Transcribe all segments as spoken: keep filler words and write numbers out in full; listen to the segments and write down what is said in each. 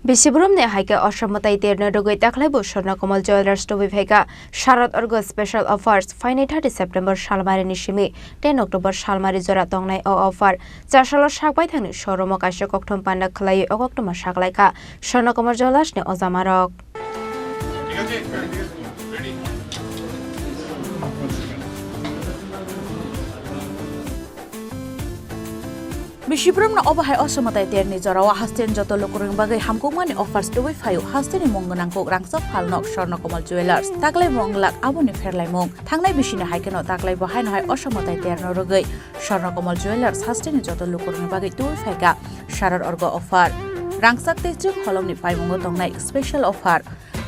Bisibrumni hai khe Osomwtai terno rwgwi taklaibo Swarnakomal Jewellers tubui phaikha Sharad Orgo Special Offers, phainai thirty September salmarini simi ten October salmari jora tongnai o offer. Chasalo sakbai thangni showroom-o kaisa kokthum panda khwlaiwi o koktwma saklaikha Swarnakomal Jewellers-ni ojamarok. Bisibrumno obo hai Osomwtai terni jorao hasteni joto lukurokni bagwi hamkukmani offers tubui phaio. Hasteni mung gwnang kuk rangchak phalnok Swarnakomal Jewellers. Taklai mung lak aboni pherlaimung. Thangnai bisini hai kheno taklai bo haino hai Osomwtai terno rwgwi Swarnakomal Jewellers hasteni joto lukurokni bagwi tubui phaikha Sharad Orgo offer. Rangchak tei chwng holongni paimungo tongnai special offer.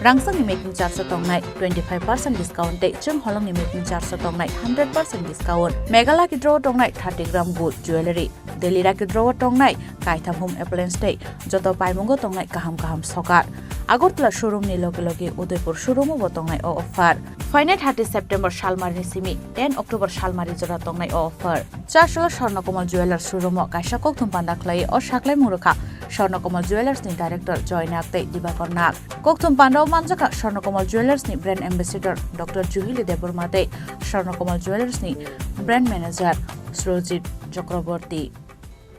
Rangchakni making charge-o tongnai twenty five percent discount tei chwng holongni making charge-o tongnai hundred percent discount. Mega Lucky Draw-o tongnai thirty gram gold jewelry. Delhi Lucky Draw-o tongnai kaitham home appliance tei joto paimungo tongnai kaham kaham sokar. Agartala showroom-ni loge loge Udaipur showroom-o bo tongnai o offer. Phainai thirty September salmarini simi ten October salmari jora tongnai o offer. Chasalo Swarnakomal Jewellers showroom-o kaisa kokthum panda khlaiwi o saklaimung rwkha Swarnakomal Jewellers-ni director Joy Nag tei Dibakar Nag. Kokthum panda-o manjakha Swarnakomal Jewellers-ni brand ambassador Doctor Juhili Debbarma tei Swarnakomal Jewellers-ni brand manager Surojit Chakraborty.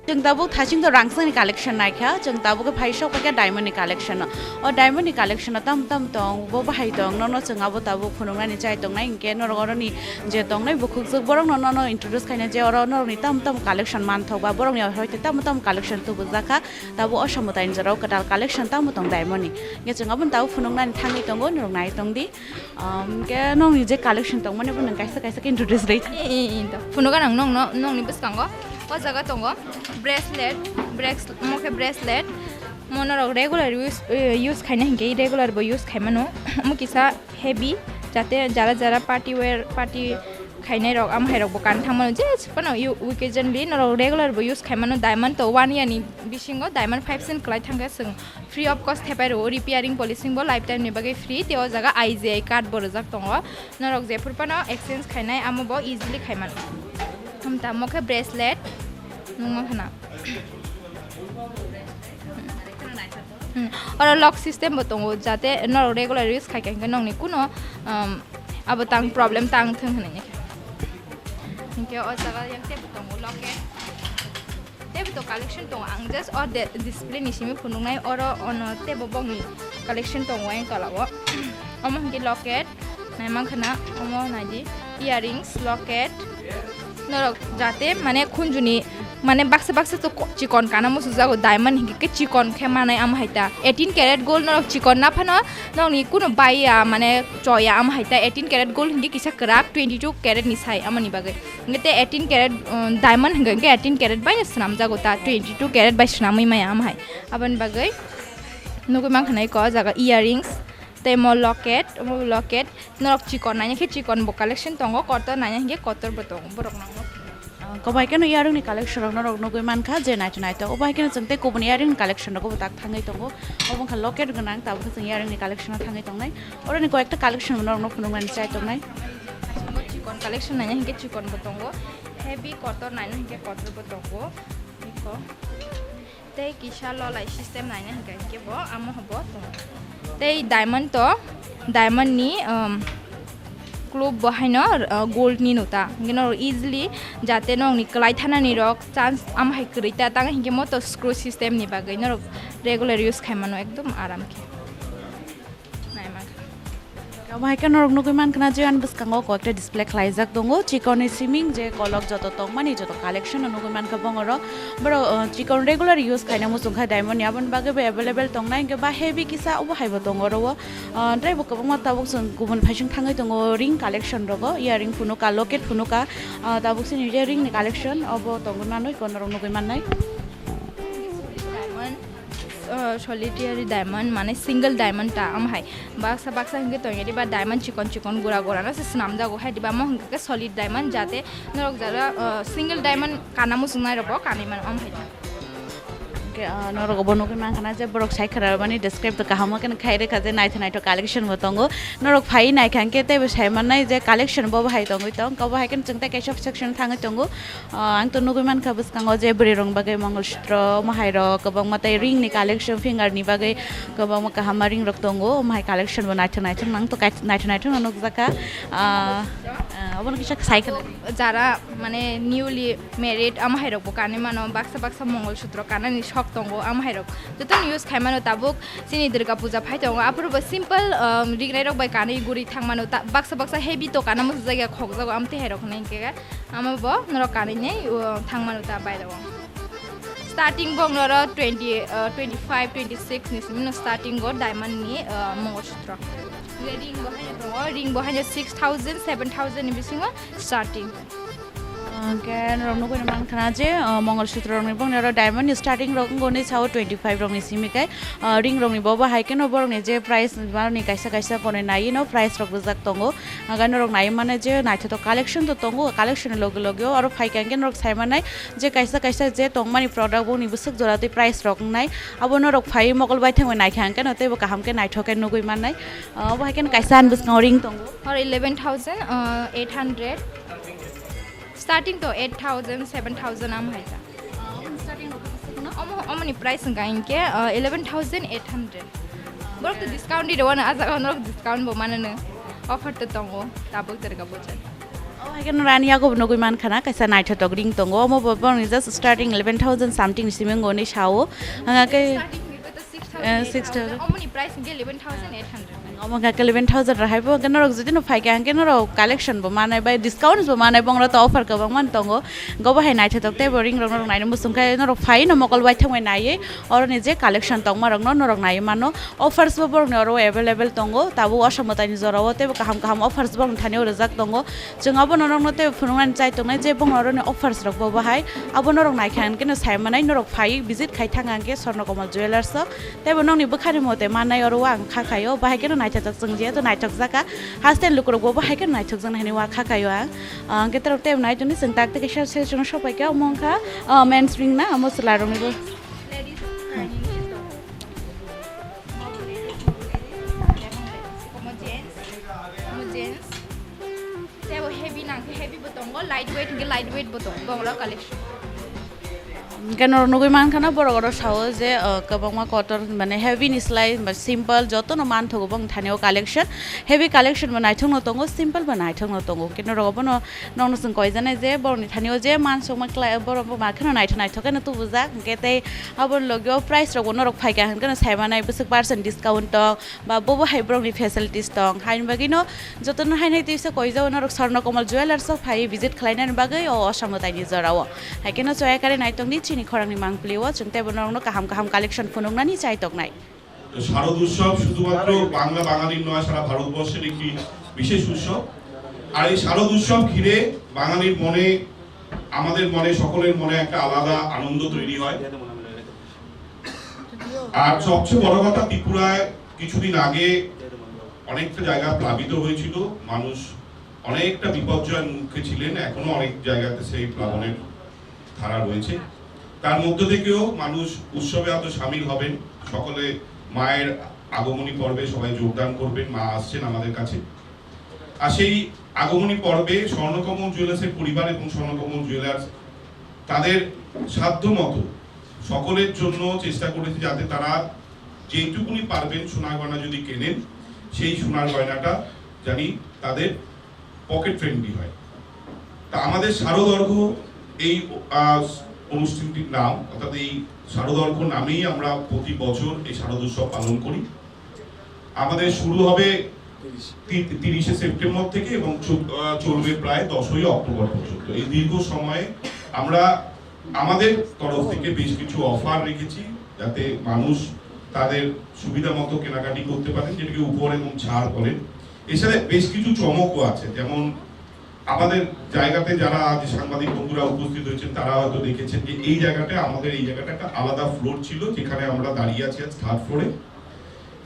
Chwng tabuk thaching to rangchakni collection naikha, chwng tabuk phai sok paikha diamond ni collection no. O diamond ni collection no tam tam tong, bo bahai tong, nono chwng abo tabuk phunuknani chai tongnai, hinkhe norok oroni je tongnai bukhukjwk borok no nono introduce khaina je oro norokni tam tam collection manthok ba borokni hoite tam tam collection tubujakha, tabuk Osomwtai ni jorao kwtal collection tamo tong diamond ni. Hinkhe chwng abono tabuk phunuknani thangwi tongo, norok nai tongdi. Um, ke nokni je collection tongmani bo nwng kaisa kaisa khe introduce rwi. E, e, e, to. Phunukha nang nong, no, nokni bwskango. O jaga tongo bracelet, brace-, mo khe bracelet. Mo norok regular use, eh, use khaina hinkhe regular bo use khaimano. Omo kisa heavy, jate jara jara party wear, party khainai rok, amo hai rok bo kan thangmano. Je phano you, occasionally norok regular bo use khaimano. Diamond to one year ni bisingo diamond five cent kwlai thangkhe chwng free of cost thepai rwo, repairing polishing bo lifetime ni bagwi free, tei o jaga I G I card bo rwjak tongo, norok jephuru phano exchange khainai amo bo easily khaimano. Hamtamo khe bracelet nungma khna. Hmm. Oro lock system bo tongo, jate norok regular use khaikha hinkhe nokni kuno, um, abo tang problem tang thung hinwi. Hinkhe o jaga yang tebo tongo locket. Tebo to collection tongo, ang just o de-, display ni simi phunuknai, oro ono tebo bongni collection tongo ang tola o. Omo hinkhe locket, naimankha na, omo naidi, earrings, locket. Norok jate mane khunjuni mane baksa baksa to ko-, chikon kana musujago, diamond hinkhe khe chikon khe manai, amo hai ta eighteen karat gold norok chikon na phano nokni kuno baiya mane choya, amo hai ta eighteen karat gold hinkhe kisa kwrak, twenty two karat ni sai amoni bagwi. Hinkhe tei eighteen karat, um, diamond hinkhe, hinkhe eighteen karat bai swnamjago ta, twenty two karat bai swnamwi maya amo hai. Aboni bagwi nugwi mankha na eko o jaga earrings tei mo locket, mo locket norok chikon naina khe chikon bo collection tongo, kotor naina hinkhe kotor bo tongo borok nangno. Ah, kobai kheno earring ni collection rok norok nugwi mankha je naithok naithok. Obo hai kheno chwng tei kubun earring ni collection rok bo tak thangwi tongo. Obo wngkha locket gwnang, tabuk khe chwng earring ni collection o thangwi tongnai. Oroni koi ekta collection bo norokno phunuknani chai tongnai. Chikon collection naina hinkhe chikon bo tongo, heavy kotor naina hinkhe kotor bo tongo. Eko. Tei kisa lolai system naina hinkhe hinkhe bo amo bo tongo. Tei diamond to, diamond ni, um, club bo haino, uh, gold ni no ta. Hinkhe norok easily jate nokni kwlai thanani rok chance amo hai kwrwi ta tang hinkhe mo to screw system ni bagwi norok regular use khaimano ekdom aram khe. Naimankha. Omo hai khe norok nugwi mankha na je ani bwskango koyekta display khlaijak tongo, chikon ni siming je kolok joto tongmani joto collection no nugwi mankha bongoro. Borok, uh, chikon regular use khaina muchung kha diamond ni, aboni bagwi bo available tongnai, hinkhe ba heavy kisa obo hai bo tongo oro o. Uh, tei bo kwbangma tabuk chwng kubun phaising thangwi tongo ring collection rogo, earring phunukha, locket phunukha, uh, tabuk chini je ring ni collection obo tongwi manwi kono rok nugwi mannai. Diamond. Uh, solitary diamond mane single diamond ta, am hai baksa baksa hingke tongya diba diamond chikon chikon gura gura no se swnamjago hai diba, mo hingke solid diamond jate norok jara, uh, single diamond kana muchungnai rok bo kanwi mano am hai ta. Ah, norok bo nugwi mankha na je borok sai khwna mani describe to kaham khe khai rwkha je naithok naithok collection bo tongo. Norok phai naikha hwnkhe teibo sai mannai je collection bo bahai tongwi tong. Kabo hai khe chwng tei kaisa section thangwi tongo. Ah, ang to nugwi mankha bwskango je bwrwi rok bagwi mongol sutro, omo hai rok kwbangma tei ring ni collection, finger ni bagwi kwbangma kaham ma ring rok tongo. Omo hai collection bo naithok naithok nang to kai-, naithok naithok no nukjakha. Ah, ah, obono kisa sai khwna. Jara mane newly married, amo hai rok bo kanwi mano, baksa baksa mongol sutro kanani sok tongo, amo hai rok jotono use khai mano. Tabuk chini Durga puja phai tongo, aphuru bo simple, um, ringnai rok bai kanwi guri thang mano. Ta-, baksa baksa heavy to kana muchung jagya khokjago, amtwi hai rok hinwi hinkhe amo bo norok kanwi nai, uh, thang mano ta bairo. Starting bo norok twenty, uh, twenty five, twenty six ni simi no starting go diamond ni, uh, mongol sutro. Ring bo haino tongo, ring bo haino six thousand, seven thousand ni bisingo starting. Hwnkhe norok nugwi mankha na je, uh, mongol sutro rokni bongni oro diamond ni starting rok wngoni sao twenty five rokni simi kai, uh, ring rokni bo bahai kheno borokni je price baroni kaisa kaisa konwi nai no price rok rijak tongo. Hwnkhe norok nai mane je naithotok collection to tongo, collection ni loge loge o oro phaikha hwnkhe norok sai mannai je kaisa kaisa je tongmani product bongni bwswk jora tei price rok wngnai. Abo norok phai mokol bai thangwi naikha hwnkhe no teibo kaham khe naithok khe nugwi mannai. Uh, obo hai kheno kaisa ani bwskango ring tongo. Or eleven thousand, uh, eight hundred. Starting to eight thousand, seven thousand am hai ja. Omo, omoni price wngkha hinkhe, uh, eleven thousand eight hundred. Borok to discount di rwano, ah jaga norok discount bo manano. Offer to tongo, tabuk Durga puja. Oh, hai kheno rani yago nugwi mankha na, kaisa naithotok ring tongo. Omo bo borokni just starting eleven thousand something simi wngoni sao. Hwnkhe, starting to six thousand, eh, six thousand. Omoni price wngkha eleven thousand eight hundred. Omo kha eleven thousand rok hai bo, hwnkhe norok jodi no phaikha, hwnkhe norok collection bo manai bai discounts bo manai, bongrok to offer kwbangma tongo. Gobo hai naithotok tei bo ring rok norok naina muchung khe norok phai no mokol bai thangbai naiwi oroni je collection tongma rok no norok nai mano. Offers bo borokni oro available tongo, tabuk Osam mwtaini jorao teibo kaham kaham offers borokni thani o rijak tongo. Chwng abono norokno teibo phunuknani chai tongnai je bongni oroni offers rok bo bahai abo norok naikha hwnkhe no sai manai, norok phai visit khai thang hwnkhe Swarna Kamal Jewellers o. Teibo nokni bwkhani mote mannai oro o ang kha khaio, bahai kheno naithotok chwng jehetu naithok jaka. Haste lukurok bo bahai kheno naithok jaknai hinwi o kha khaio ang. Ah, hwnkhe terok teibo nai tongdi chwng tak tei kaisa session sopai kha, omo wngkha, ah, men's ring na, omo chwla rokni bo. Omo jeans, omo jeans. Teibo heavy nang khe heavy bo tongo, light weight hwnkhe light weight bo tongo, bongrok collection. Hwnkhe norok nugwi mankha na borok oro sao je, uh, kwbangma cotton mane heavy ni slai ba simple jotono manthogo bong thani o collection. Heavy collection bo naithok no tongo, simple bo naithok no tongo. Hwnkhe norok obono nokno chwng koijaknai je borokni thani o je mansukma klai borok bo ma kheno naithok naithok kheno tubujak. Hwnkhe tei aboni logi o price rok bo norok phaikha hwnkhe no sai manai bwswk percent discount tong. Ba bobo hai borokni facilities tong, haini bagwino jotono haino tei se koijao norok Swarna Kamal Jewellers o phai visit khlainani bagwi o Osam mwtaini jorao. Hai kheno choya kare naitokni chini khorangni mangpili o chwng teibo norokno kaham kaham collection phunuknani chai toknai. শারদ উৎসব শুধুমাত্র বাংলা বাঙালির নয়, সারা ভারতবর্ষের একটি বিশেষ উৎসব। আর এই শারদ উৎসব ঘিরে বাঙালির মনে, আমাদের মনে, সকলের মনে একটা আলাদা আনন্দ তৈরি হয়। আর সবচেয়ে বড় কথা, ত্রিপুরায় কিছুদিন আগে অনেকটা জায়গা প্লাবিত হয়েছিল, মানুষ অনেকটা বিপর্যয়ের মুখে ছিলেন, এখনো অনেক জায়গাতে সেই প্লাবনের ধারা রয়েছে। তার মধ্য থেকেও মানুষ উৎসবে হয়তো সামিল হবেন, সকলে মায়ের আগমনী পর্বে সবাই যোগদান করবেন, মা আসছেন আমাদের কাছে। আর সেই আগমনী পর্বে স্বর্ণকমল জুয়েলার্সের পরিবার এবং স্বর্ণকমল জুয়েলার্স তাদের সাধ্য মতো সকলের জন্য চেষ্টা করেছে যাতে তারা যেইটুকুনি পারবেন সোনার গয়না যদি কেনেন, সেই সোনার গয়নাটা জানি তাদের পকেট ফ্রেন্ডলি হয়। তা আমাদের শারদ অর্ঘ্য এই, আহ, অনুষ্ঠানটির নাম, অর্থাৎ এই শারদ অর্ঘ্য নামেই আমরা প্রতি বছর এই শারদ উৎসব পালন করি। আমাদের শুরু হবে তি-, তিরিশে সেপ্টেম্বর থেকে এবং চল-, আহ, চলবে প্রায় দশই অক্টোবর পর্যন্ত। এই দীর্ঘ সময়ে আমরা আমাদের তরফ থেকে বেশ কিছু অফার রেখেছি, যাতে মানুষ তাদের সুবিধা মতো কেনাকাটি করতে পারেন, যেটাকে উপহার এবং ছাড় বলেন। এছাড়া বেশ কিছু চমকও আছে, যেমন আমাদের জায়গাতে যারা আজ সাংবাদিক বন্ধুরা উপস্থিত হয়েছেন, তারা হয়তো দেখেছেন যে এই জায়গাটা, আমাদের এই জায়গাটা একটা আলাদা ফ্লোর ছিল, যেখানে আমরা দাঁড়িয়ে আছি আজ থার্ড ফ্লোরে,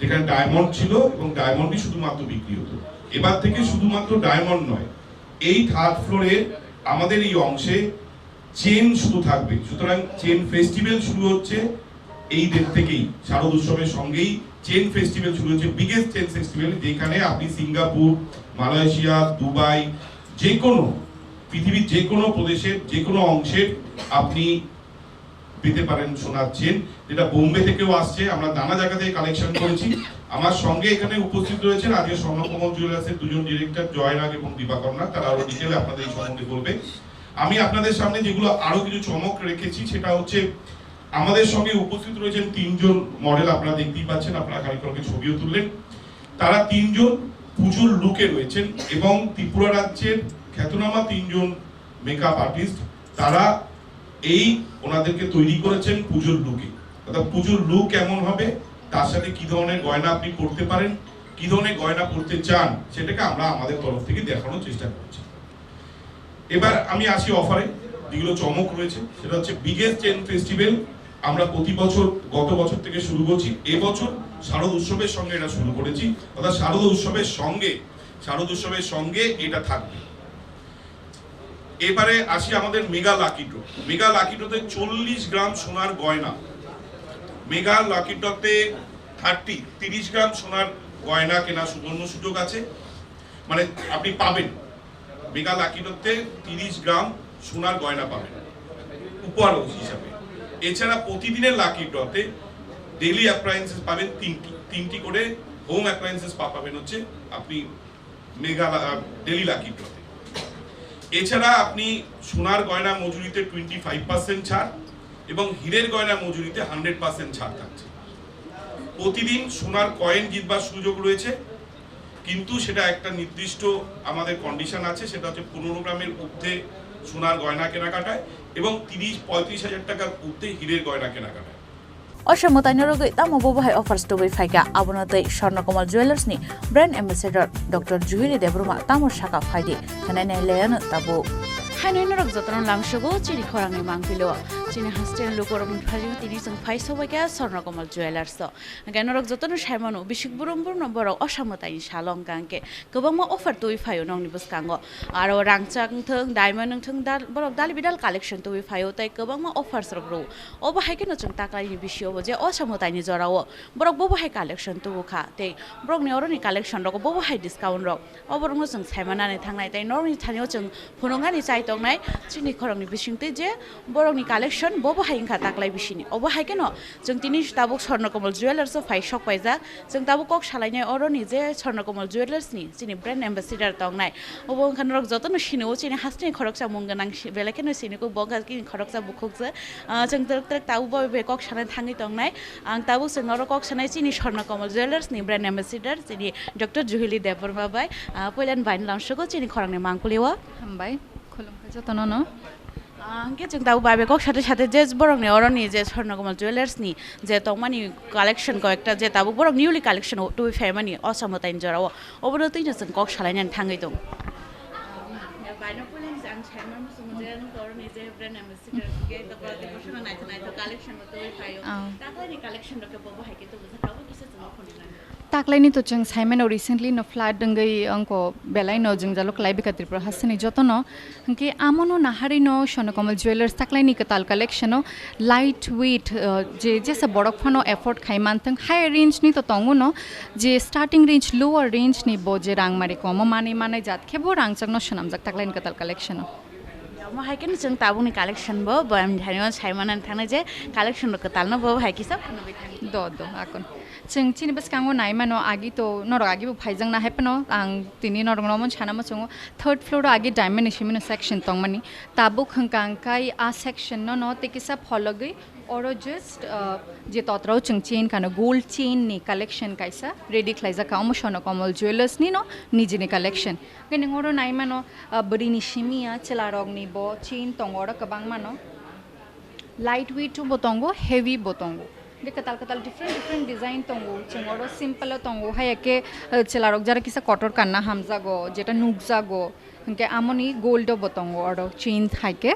যেখানে ডায়মন্ড ছিল এবং ডায়মন্ডই শুধুমাত্র বিক্রি হতো। এবার থেকে শুধুমাত্র ডায়মন্ড নয়, এই থার্ড ফ্লোরে আমাদের এই অংশে চেন শুধু থাকবে। সুতরাং চেন ফেস্টিভ্যাল শুরু হচ্ছে এই ডেট থেকেই শারদ উৎসবের সঙ্গেই চেন ফেস্টিভ্যাল শুরু হচ্ছে, বিগেস্ট চেন ফেস্টিভ্যাল, যেখানে আপনি সিঙ্গাপুর, মালয়েশিয়া, দুবাই, যে কোনো, পৃথিবীর যে কোনো প্রদেশের যে কোনো অংশের আপনি পেতে পারেন সোনার চেন, যেটা বোম্বে থেকেও আসছে। আমরা নানা জায়গা থেকে কালেকশন করেছি। আমার সঙ্গে এখানে উপস্থিত রয়েছেন আজকে স্বর্ণকমল জুয়েলার্সের দুজন ডিরেক্টর, জয়রাগ এবং দিবাকর নাথ। তারা আরো ডিটেলে আপনাদের এই সম্বন্ধে বলবে। আমি আপনাদের সামনে যেগুলো আরো কিছু চমক রেখেছি, সেটা হচ্ছে আমাদের সঙ্গে উপস্থিত রয়েছেন তিনজন মডেল, আপনারা দেখতেই পাচ্ছেন, আপনারা খানিকক্ষণ আগে ছবিও তুললেন। তারা তিনজন পুজোর লুকে রয়েছেন এবং ত্রিপুরা রাজ্যের খ্যাতনামা তিনজন মেকআপ আর্টিস্ট, তারা এই ওনাদেরকে তৈরি করেছেন পুজোর লুকে। অর্থাৎ পুজোর লুক কেমন হবে, তার সাথে কি ধরনের গয়না আপনি পরতে পারেন, কি ধরনের গয়না পরতে চান, সেটাকে আমরা আমাদের তরফ থেকে দেখানোর চেষ্টা করছি। এবার আমি আসি অফারে, যেগুলো চমক রয়েছে, সেটা হচ্ছে বিগেস্ট চেন ফেস্টিভ্যাল। আমরা প্রতি বছর, গত বছর থেকে শুরু করছি, এবছর শারদ উৎসবের সঙ্গে এটা শুরু করেছি। অর্থাৎ শারদ উৎসবের সঙ্গে, শারদ উৎসবের সঙ্গে এটা থাকবে। এবারে আসি আমাদের mega lucky draw. Mega lucky ড্রতে চল্লিশ গ্রাম সোনার গয়না, মেগা লাকি ড্রতে থার্টি, তিরিশ গ্রাম সোনার গয়না কেনার সুবর্ণ সুযোগ আছে, মানে আপনি পাবেন। মেগা লাকি ড্রতে তিরিশ গ্রাম সোনার গয়না পাবেন উপহার হিসাবে। এছাড়া প্রতিদিনের লাকি ড্রতে ডেইলি অ্যাপ্লায়েন্সেস পাবেন তিনটি, তিনটি করে হোম অ্যাপ্লায়েন্সেস পাবেন হচ্ছে আপনি মেগা লা-, আহ, ডেইলি লাকি ড্রতে। এছাড়া আপনি সোনার গয়না মজুরিতে টোয়েন্টি ফাইভ পার্সেন্ট ছাড় এবং হীরের গয়না মজুরিতে হান্ড্রেড পার্সেন্ট ছাড় থাকছে। প্রতিদিন সোনার কয়েন জিতবার সুযোগ রয়েছে, কিন্তু সেটা একটা নির্দিষ্ট আমাদের কন্ডিশন আছে, সেটা হচ্ছে পনেরো গ্রামের ঊর্ধ্বে সোনার গয়না কেনাকাটায় এবং তিরিশ পঁয়ত্রিশ হাজার টাকার ঊর্ধ্বে হীরের গয়না কেনাকাটায়। O samung taino rwgwi tamo bobo hai offers tubui phaikha, abono tei Swarnakomal Jewellers ni brand ambassador Doctor Juhili Debbarma tamo sakha phaidi hwnwi nai layano tabuk. Haino norok jotono langsugo chini khorangni mangpili o. Chini hasteni lukurokni phaijino tini chwng phai sobaikha Swarnakomal Jewellers o. Hwnkhe norok jotono saimano bisik burum burum no borok o samung taini salo wngkha hwnkhe kwbangma offer tubui phaio nokni bwskango. Aro rangchak wngthung, diamond wngthung, dal-, borok dal bidal collection tubui phaio tei kwbangma offers rok rwo. Obo hai kheno chwng taklaini bisingo bo je o samung taini jorao borok bobo hai collection tubu kha tei borokni oroni collection rogo bobo hai discount rok. O borokno chwng saimanani thangnai tei norokni thanio chwng phunuknani chai tongnai chini khorokni bisingtwi je borokni collection bobo hai wngkha taklai bisini. Obo hai kheno chwng tini tabuk Swarnakomal Jewellers o phai sok paijak. Chwng tabuk kok salainai oroni je Swarnakomal Jewellers ni chini brand ambassador tongnai. Obo wngkha norok jotono sinio chini hasteni khoroksa mung gwnang si-, belai kheno siniko bo wngkha chini khoroksa bukhuk se. Ah, chwng twrwk twrwk tabuk bo bai kok sana thangwi tongnai. Ang tabuk chwng oro kok sanai chini Swarnakomal Jewellers ni brand ambassador chini Doctor Juhili Debbarma bai. Ah, puilani bai lamsugo chini khorangni mangpili o. Hambai, khulumkha jotono no. Ah, hwnkhe chwng tabuk bai bai kok sate sate je borokni oroni je Swarnakomal Jewellers ni je tongmani collection koyekta je tabuk borok newly collection o tubui phaimani o samung taini jorao obono twino chwng kok salainani thangwi tongo. Baino puilani ang saimano chwng je nung oroni je brand ambassador hwnkhe tabuk naithok naithok collection o tubui phaio. Ah. Taklaini collection rok khe bobo hai khe tubu jakha obo kisa chwngno phunuknani. Taklaini to chwng saimano recently no flood wngwi wngkho belai no jwngjalo kwlai bwkha Tripura hasteni jotono. Hwnkhe amono naharino Swarnakomal Jewellers taklaini kwtal collection o light weight, uh, je jesa borok phano afford khai manthung, higher range ni to tongo no, je starting range, lower range ni bo je rang mari komo manwi manai jat khe bo rangchakno swnamjak taklaini kwtal collection o. Omo hai kheno chwng tabukni collection bo, bo ang thaino saimanani thangnai je collection rok kwtalno bo hai kisa phunugwi thangdi. Do, do, akon. Chwng chini bwskango naimano, agi to norok agi bo phaijakna hai phano ang tini norokno omo sana muchungo. Third floor o agi diamond ni simi no section tongmani. Tabuk hwnkha hwnkhe a section no no tei kisa phologwi oro just, uh, je totrao chwng chain kano gold chain ni collection kaisa ready khlaijak kha omo Swarnakomal Jewellers ni no nijini collection. Hwnkhe nwng oro naimano, ah, bwrwini simi ya, chwlarokni bo chain tongo oro kwbangma no. Light weight bo tongo, heavy bo tongo. Hwnkhe kwtal kwtal different different design tongo. Chwng oro simple o tongo, haiya khe, ah, chwlarok jara kisa kotor kanna hamjago, jeta nukjago. Hwnkhe amoni gold o bo tongo oro chain hai khe.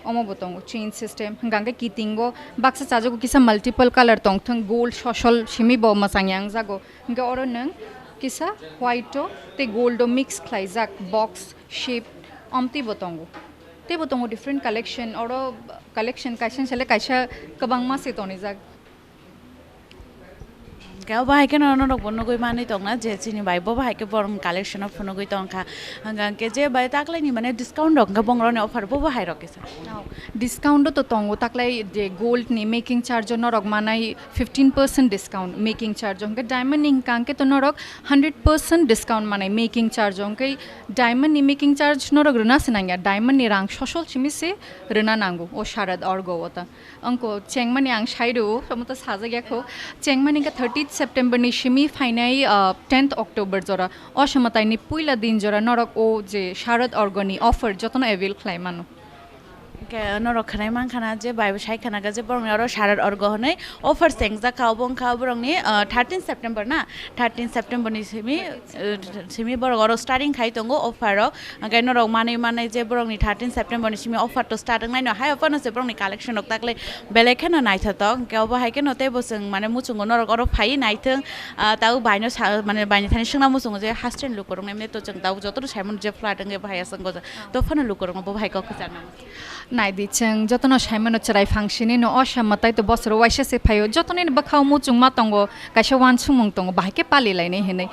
Omo bo tongo chain system. Hwnkhe kitingo baksa chajago kisa multiple color tongthung, gold sosol simi bo mwchang yang jago. Hwnkhe oro nwng kisa white o tei gold o mix khlaijak box shape omtwi bo tongo. Tei bo tongo different collection, oro collection kaisa sele kaisa kwbangma se tonijak. Khe obo hai kheno norok bo nugwi manwi tongna je chini bai bo hai khe borok collection o phunugwi tongkha. Hwnkha hwnkhe je bai taklaini mane discount rok hwnkhe bongrokni offer bo hai rok kisa. Discount to tongo taklai je gold ni making charge o norok manai fifteen percent discount making charge o, hwnkhe diamond ni hwnkha hwnkhe to norok hundred percent discount manai making charge o, hwnkhe diamond ni making charge norok rwna se nangya, diamond ni rang sosol simi se rwna nango o Sharad Orgo o ta. Angko chengmani ang sai rw, omo to sajak ya kho. Chengmani ka thirtieth September ni simi phainai, ah, tenth October jora. O samataini puila din jora norok o je Sharad Orgo ni offer jotono avail khlai mano. Hwnkhe norok khwnai mankha na je bai bo sai khana ga je borokni oro Sharad Orgo hwnwi offer chengjak kha, obo wngkha borokni, ah, thirteenth September na, thirteenth September ni simi, eh, simi borok oro starting khai tongo offer rok. Hwnkhe norok manwi manai je borokni thirteen September ni simi offer to start wngnaino, hai offer no se borokni collection rok taklai belai kheno naithotok. Hwnkhe obo hai kheno teibo chwng mane muchungo norok oro phaiwi naithwng, ah, tabuk baino sa, mane baini thani swngna muchungo je hasteni lukurokno emni to chwng tabuk jotono saimano je flat wngwi bahai aswk gojak to phano lukurokno bo hai kok kwcharna muchungo. Naidi chwng jotono saimano chwrai phangsini no o sa mwtai to bosoro waisa se phaio, jotonini bwkhao muchungma tongo, kaisa uansukmung tongo, bahai khe pali lainai hinwi.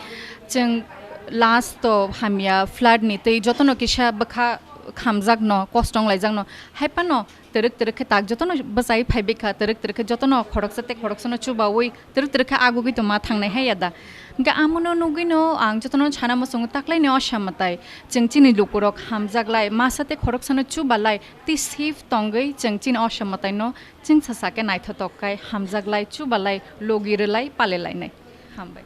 Chwng last to hamya flood ni tei jotono kisa bwkha khamjakno, kosto wnglaijak no. Hai phano twrwk twrwk khe tak jotono bwchai phai bikha, twrwk twrwk khe jotono khoroksa tei khoroksano chubaui twrwk twrwk khe agugwi tongma thangnai hai ya da. Hwnkhe amono nugwino ang jotono sana muchungo taklaini o sa mwtai. Chwng chini lukurok hamjaklai, masa tei khoroksano chubalai tei safe tongwi chwng chini o sa mwtaino chwngsa sa khe naithotok khai hamjaklai, chubalai, logi rwlai, palilainai. Hambai.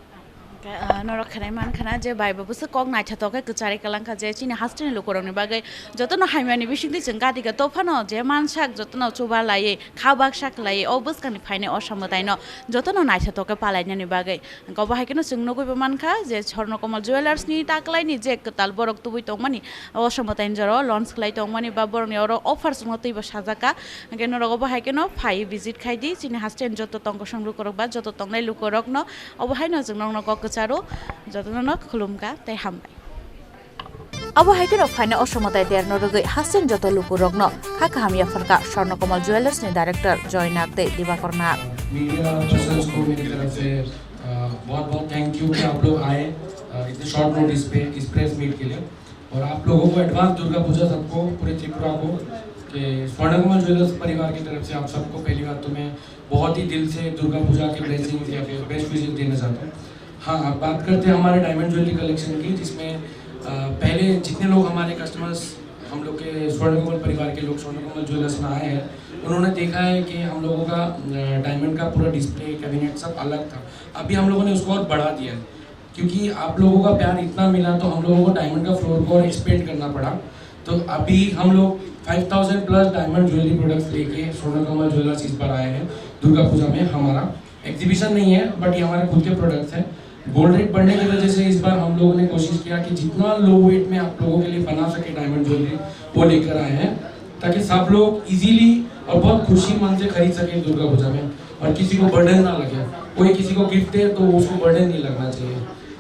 Hwnkhe, ah, norok khwnai mankha na je bai bo bwswk kok naithotok khe kwcharwi kwlangkha je chini hasteni lukurokni bagwi jotono hamyani bisingtwi chwng gati kha, to phano je mansak jotono chuba laiwi kha baksa khlaiwi o bwskangni phainai o sa mwtaino jotono naithotok khe palainani bagwi. Hwnkhe obo hai kheno chwng nugwi bo mankha je Swarna Kamal Jewellers ni taklaini je kwtal borok tubui tongmani o sa mwtaini jora o launch khlai tongmani ba borokni oro offer chwngno twibo sajak kha. Hwnkhe norok obo hai kheno phai visit khai di, chini hasteni joto tongkosong lukurok ba joto tongnai lukurokno obo haino chwng nokno kok kwcharo jotono khulumkha tei hambai. Abo hai kheno phaina o somotai derno rwgwi hasteni joto lukurokno kha kaham yapharkha Swarna Kamal Jewellers ni director Joy Nag tei Dibakor Nag. Media persons को मेरी तरफ से, अ, बहुत बहुत thank you कि आप लोग आए, अ, इतने शॉर्ट नोटिस पे इस प्रेस मीट के लिए। और आप लोगों को एडवांस दुर्गा पूजा सबको, पूरे त्रिपुरा को, कि स्वर्णकमल ज्वेलर्स परिवार की तरफ से आप सबको पहली बात तो मैं बहुत ही दिल से दुर्गा पूजा के ब्लेसिंग्स या फिर बेस्ट विशेस देना चाहता हूँ। हाँ, अब बात करते हैं हमारे डायमंड ज्वेलरी कलेक्शन की, जिसमें, अ, पहले जितने लोग हमारे कस्टमर्स, हम लोग के स्वर्णकमल परिवार के लोग स्वर्णकमल ज्वेलर्स में आए हैं, उन्होंने देखा है कि हम लोगों का, अ, डायमंड का पूरा डिस्प्ले, कैबिनेट सब अलग था। अभी हम लोगों ने उसको और बढ़ा दिया है। क्योंकि आप लोगों का प्यार इतना मिला, तो हम लोगों को डायमंड का फ्लोर को और एक्सपेंड करना पड़ा। तो अभी हम लोग five thousand plus diamond jewellery products लेके स्वर्णकमल ज्वेलर्स इस बार आए हैं दुर्गा पूजा में। हमारा एग्जीबिशन नहीं है, बट ये हमारे खुद के प्रोडक्ट्स हैं। गोल्ड रेट बढ़ने की वजह से इस बार हम लोगों ने कोशिश किया कि जितना लो वेट में आप लोगों के लिए बना सके डायमंड ज्वेलरी, वो लेकर आए हैं, ताकि सब लोग इजीली और बहुत खुशी मन से खरीद सके दुर्गा पूजा में और किसी को बर्डन ना लगे। कोई किसी को गिफ्ट दे तो उसको बर्डन नहीं लगना चाहिए।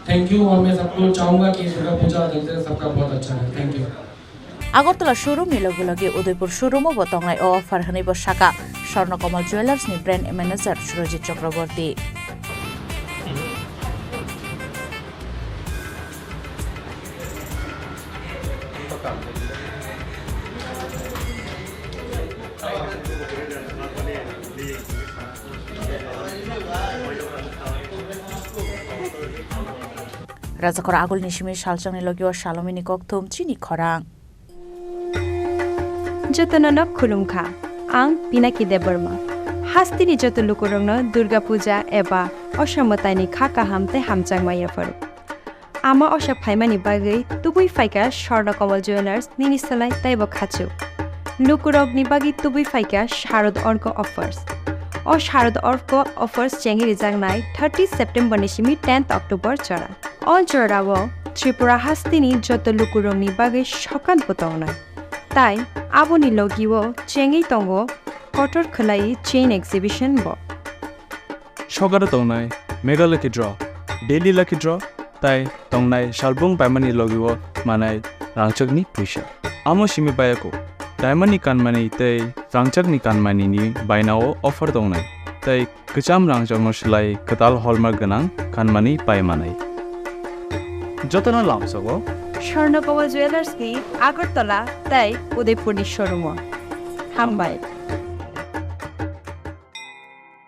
Thank you. और मैं सबको चाहूँगा कि दुर्गा पूजा धनतेरस सबका बहुत अच्छा है। Thank you. Agartala showroom ni loge loge Udaipur showroom o bo tongnai o offer hwnwi bo sakha Swarna Kamal Jewellers ni brand manager Surajit Chakraborty. Rajakhor agulni simi salchangni logi o salomini kokthum chini khorang. Jotono no khulumkha, ang Pinaki Debbarma. Hasteni joto lukurokno Durga Puja eba Osha mwtaini kha kaham tei hamjakma yapharo. Ama Osha phaimani bagwi tubui phaikha Swarna Kamal Jewellers nini slai teibo khachuk. Lukurokni bagwi tubui phaikha Sharad Orko Offers. O Sharad Orko Offers chengwi rijaknai thirty September ni simi tenth October jora. O jorao Tripura hasteni joto lukurokni bagwi sokat bo tongnai. Tai aboni logio chengwi tongo kotor khwlai chain exhibition bo. Sokaro tongnai Mega Lucky Draw, Daily Lucky Draw, tai tongnai salbung paimani logio manai rangchakni puisa. Amo simi bayako, diamond ni kanmani tei rangchakni kanmani ni bainao offer tongnai. tei kwcham rangjokno swlai kwtal hallmark gwnang kanmani pai manai. Jotono lamsogo Swarnakoma Jewellers ni Agartala tei Udaipur ni showroom o. Hambai.